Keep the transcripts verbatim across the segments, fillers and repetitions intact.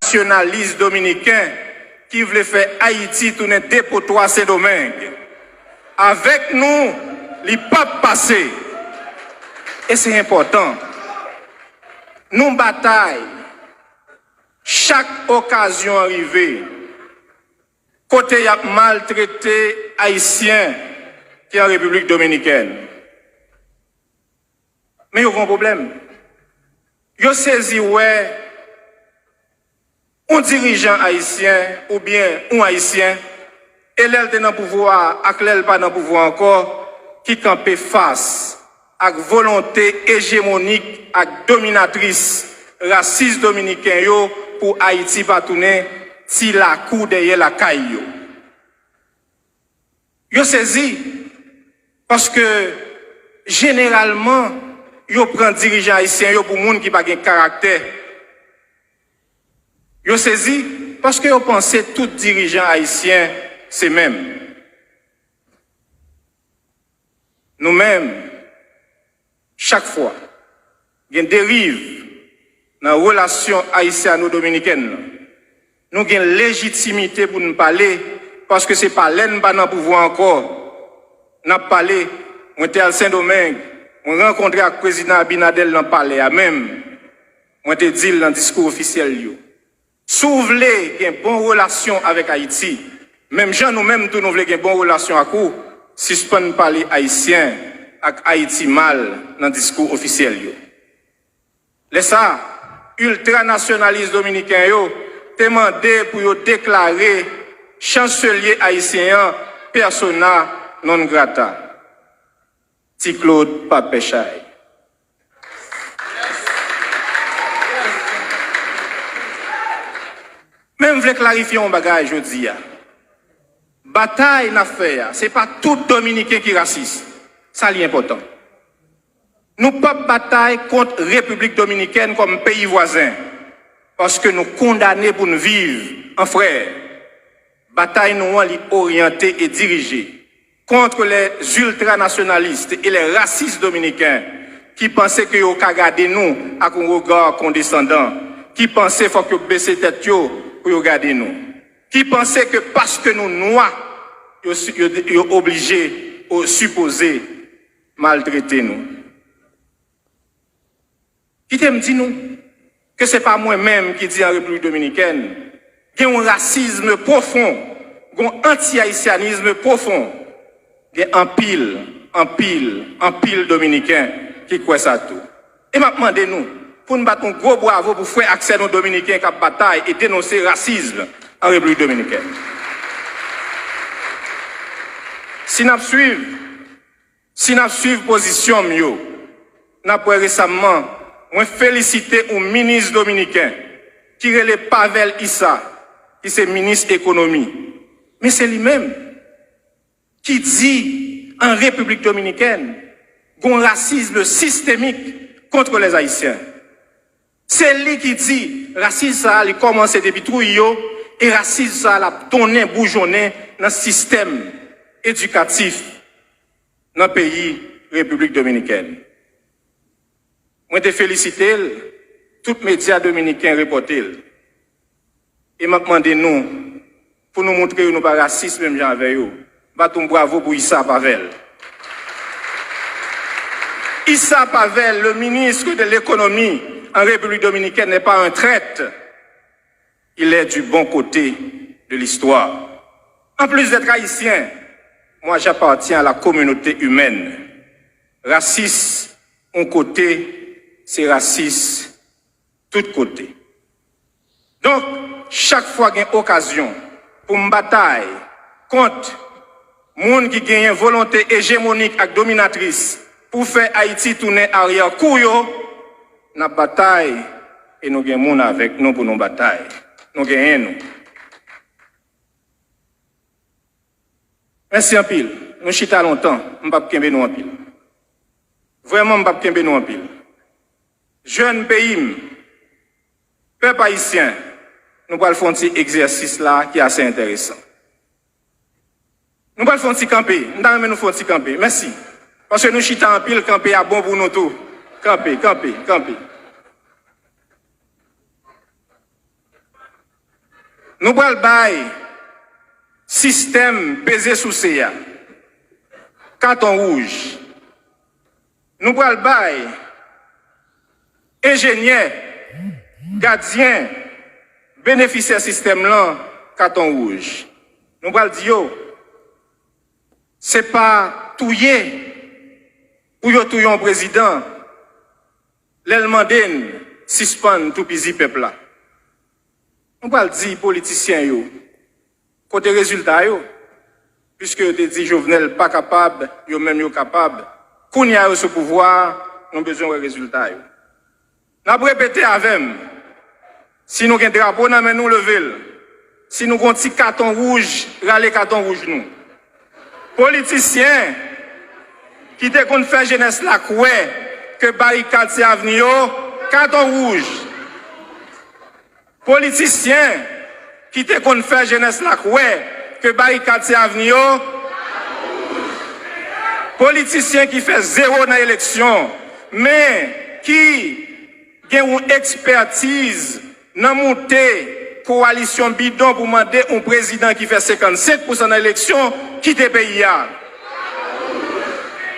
nasyonalis dominiken ki vle fè Ayiti tounen depotwa Sendomeng. Avèk nou, li p ap pase. E se enpòtan. Nou batay. Chak okazyon rive kote y ap maltrete Ayisyen ki an Repiblik Dominikèn. Men yo gen yon pwoblèm. Yo sezi wè yon dirijan ayisyen oubyen yon Ayisyen, e lè l te nan pouvwa a ak lè l pa nan pouvwa ankò, ki kanpe fas ak volonte ejemonik ak dominatris rasis dominiken yo pou Ayiti pa tounen ti lakou dèyè lakay yo. Yo sezi, paske jeneralman, yo pran dirijan ayisyen yo pou moun ki pa gen karaktè. Yo sezi, paske yo panse tout dirijan ayisyen se menm. Nou menm, chak fwa gen deriv nan relasyon ayisyano-dominikèn nan, nou gen lejitimite pou n pale, paske se pa lè n pa nan pouvwa ankò n ap pale. Mwen te al Sendomeng, mwen rankontre ak Prezidan Abinader nan palè a menm. Mwen te di l nan diskou ofisyèl yo, si w vle gen bon relasyon avèk Ayiti, menm jan nou menm tou nou vle gen bon relasyon ak ou, sispann pale ayisyen ak Ayiti mal nan diskou ofisyèl yo. Lè sa a, iltranasyonalis dominiken yo te mande pou yo deklare chanselye ayisyen an persona non grata. Ti Claude pa pè chay. Men m vle klarifye yon bagay jodi a. Batay n ap fè a, se pa tout Dominiken ki rasis. Sa li enpòtan. Nou p ap batay kont Repiblik Dominikèn kòm peyi vwazen, paske nou kondane pou n viv an frè. Batay nou an, li oryante e dirije contre les ultranationalistes et les racistes dominicains ki panse ke yo ka gade nou ak yon rega kondesandan, ki panse fòk yo bese tèt yo pou yo gade nou, ki panse ke paske nou nwa, yo, yo, yo oblije, yo sipoze maltrete nou. Kite m di nou ke se pa mwen menm ki di an Repiblik Dominikèn, gen yon rasism pwofon, gen yon anti-ayisyanism pwofon. Gen anpil, anpil, anpil Dominiken ki kwè sa tou. E m ap mande nou pou n bat yon gwo bwavo pou frè ak sè nou Dominiken k ap batay e denonse rasism an Repiblik Dominikèn. Si n ap swiv, Si n ap swiv pozisyon m yo, n ap wè resamman, mwen felisite yon minis dominiken ki rele Pavel Issa, ki se minis ekonomi. Men se li menm ki di an Repiblik Dominikèn, gen yon rasism sistemik contre les Haïtiens. Se li ki di, rasis sa a, li kòmanse depi Trujillo, e rasis sa a, l ap donnen boujonnen nan sistèm edikatif nan peyi Repiblik Dominikèn. Mwen te felisite l, tout medya dominiken repòte l. E m ap mande nou, pou nou montre yo nou pa rasis menm jan avè yo, bat yon bwavo pou Issa Pavel. Issa Pavel, le ministre de l'économie en République dominicaine, n'est pas un traître. Il est du bon côté de l'histoire. En plus d'être haïtien, moi j'appartiens à la communauté humaine. Rasis yon kote, se rasis tout kote. Donk, chak fwa gen okazyon pou m batay kont moun ki genyen volonte ejemonik ak dominatris pou fè Ayiti tounen aryè kou yo, n ap batay e nou gen moun avèk nou pou nou batay. Nou genyen nou. Mèsi anpil. Nou chita lontan. M p ap kenbe nou anpil. Vrèman, m p ap kenbe nou anpil. Jèn peyi m, pèp ayisyen, nou pral fè yon ti egzèsis la ki ase enteresan. Nou pral fè yon ti kanpe. M ta renmen nou fè yon ti kanpe. Mèsi. Paske nou chita anpil, kanpe a bon pou nou tou. Kanpe, kanpe, kanpe. Nou pral bay sistèm peze souse a katon wouj. Nou pral bay enjenyè, gadyen, benefisyè sistèm lan katon wouj. Nou pral di yo, se pa touye pou yo touye yon prezidan lè l mande n sispann toupizi pèp la. Nou pral di politisyen yo kote rezilta yo, piske yo te di Jovenel pa kapab, yo menm yo kapab. Kounye a yo sou pouvwa a, nou bezwen wè rezilta yo. N ap repete avè m, si nou gen drapo nan men nou, leve l. Si nou gen yon ti katon wouj, rale katon wouj nou. Politisyen ki te konn fè jenès la kwè ke barikad se avni yo, katon wouj. Politisyen ki te konn fè jenès la kwè ke barikad se avni yo. Politisyen ki fè zewo nan eleksyon, men ki gen yon ekspètiz nan moute kowalisyon bidon pou mande yon prezidan ki fè senkannsenk pousan nan eleksyon kite peyi a.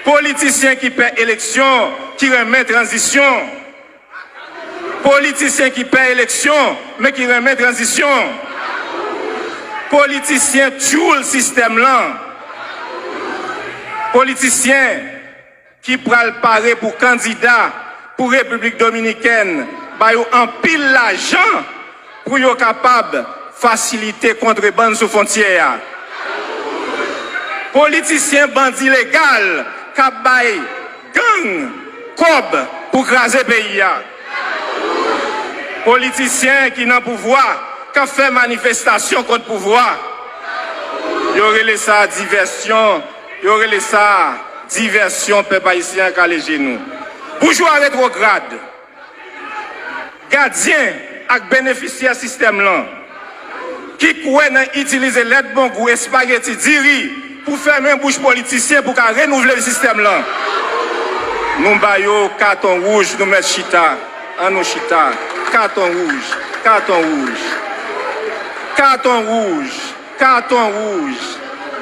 Politisyen ki pè eleksyon, ki renmen tranzisyon. Politisyen ki pè eleksyon, men ki renmen tranzisyon. Politisyen tyoul sistèm lan. Politisyen ki pral pare pou kandida pou Repiblik Dominikèn, ba yo anpil lajan pou yo kapab fasilite kontrebann sou fwontyè a. Politisyen bandi legal k ap bay gang kòb pou kraze peyi a. Politisyen ki nan pouvwa, k ap fè manifestasyon kont pouvwa. Yo rele sa divèsyon, yo rele sa divèsyon pèp ayisyen an kale je nou. Boujwa retwograd, gadyen ak benefisyè sistèm lan, ki kwè nan itilize lèt bongou, espageti, diri pou fèmen bouch politisyen pou ka renouvle sistèm lan. Nou ba yo katon wouj, nou mèt chita. An nou chita. Katon wouj, katon wouj, katon wouj, katon wouj,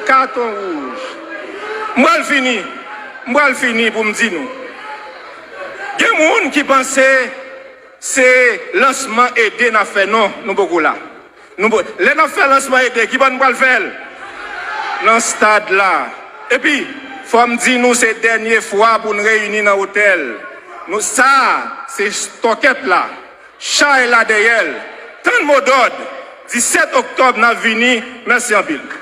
katon wouj. M pral fini, m pral fini pou m di nou. Gen moun ki panse se lansman ede n ap fè. Non, nou poko la. Nou po-, lè n ap fè lansman ede, ki bò n pral fè l? Nan stad la. Epi, fò m di nou, se dènye fwa pou n reyini nan otèl. Nou, sa, se stòkèt la. Chay la dèyè l. Tann modòd. Disèt oktòb, n ap vini. Mèsi anpil.